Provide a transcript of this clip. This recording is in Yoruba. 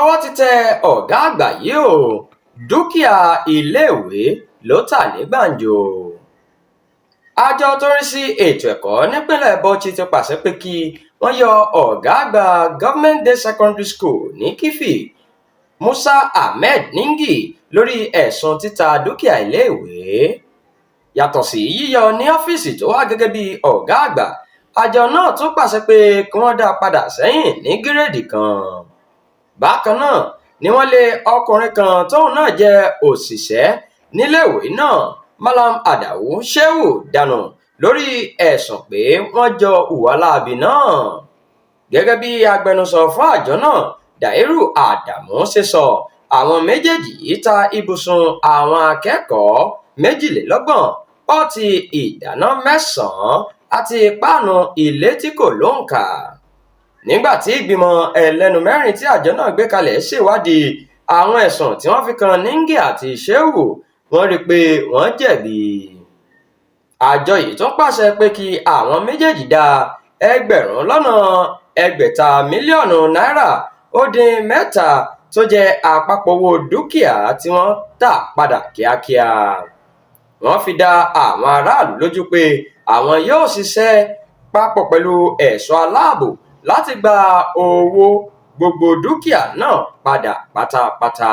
Ọwọ́ ti tẹ ọ̀gá àgbà yìí o, dúkìá iléèwé ló tà ní gbàǹjo. Àjọ tó ń rí sí ètò ẹ̀kọ́ nípìnlẹ̀ Bauchi ti pàṣẹ pé kí wọ́n yọ ọ̀gá àgbà Government Day Secondary School ní Kiffi, Musa Ahmed Ningi, lórí ẹ̀sùn títa dúkìá iléèwé. Yàtọ̀ sí yíyọ ní ọ́fíìsì tó wà gẹ́gẹ́ bí ọ̀gá àgbà, àjọ náà tún pàṣẹ pé kí wọ́n dá a padà sẹ́yìn ní gírèèdì kan. Bákan náà ni wọ́n lé ọkùnrin kan tóun náà jẹ́ òṣìṣẹ́ níléèwé náà, Mallam Adamu Shehu, dànù lórí ẹ̀sùn pé wọ́n jọ hùwà láabi náà. Gẹ́gẹ́ bí agbẹnusọ fún àjọ náà, Dahiru Adamu, ṣe sọ, àwọn méjèèjì yìí ta ibùsùn àwọn akẹ́kọ̀ọ́ 32, pọ́ọ̀tì ìdáná mẹ́sàn-án àti páànù ilé tí kò lóǹkà. Nígbà tí ìgbìmọ̀ ẹlẹ́nu mẹ́rin tí àjọ náà gbé kalẹ̀ ṣèwádìí àwọn ẹ̀sùn tí wọ́n fi kan Ningi àti Shehu, wọ́n rí i pé wọ́n jẹ̀bi. Àjọ yìí tún pàṣẹ pé kí àwọn méjèèjì dá 600 mílíọ̀nù náírà ó dín mẹ́ta tó jẹ́ àpapọ̀ owó dúkìá tí wọ́n tà padà kíákíá. Wọ́n fi dá àwọn aráàlú lójú pé àwọn yóò ṣiṣẹ́ papọ̀ pẹ̀lú ẹ̀ṣọ́ aláàbò láti gba owó gbogbo dúkìá náà padà pátápátá.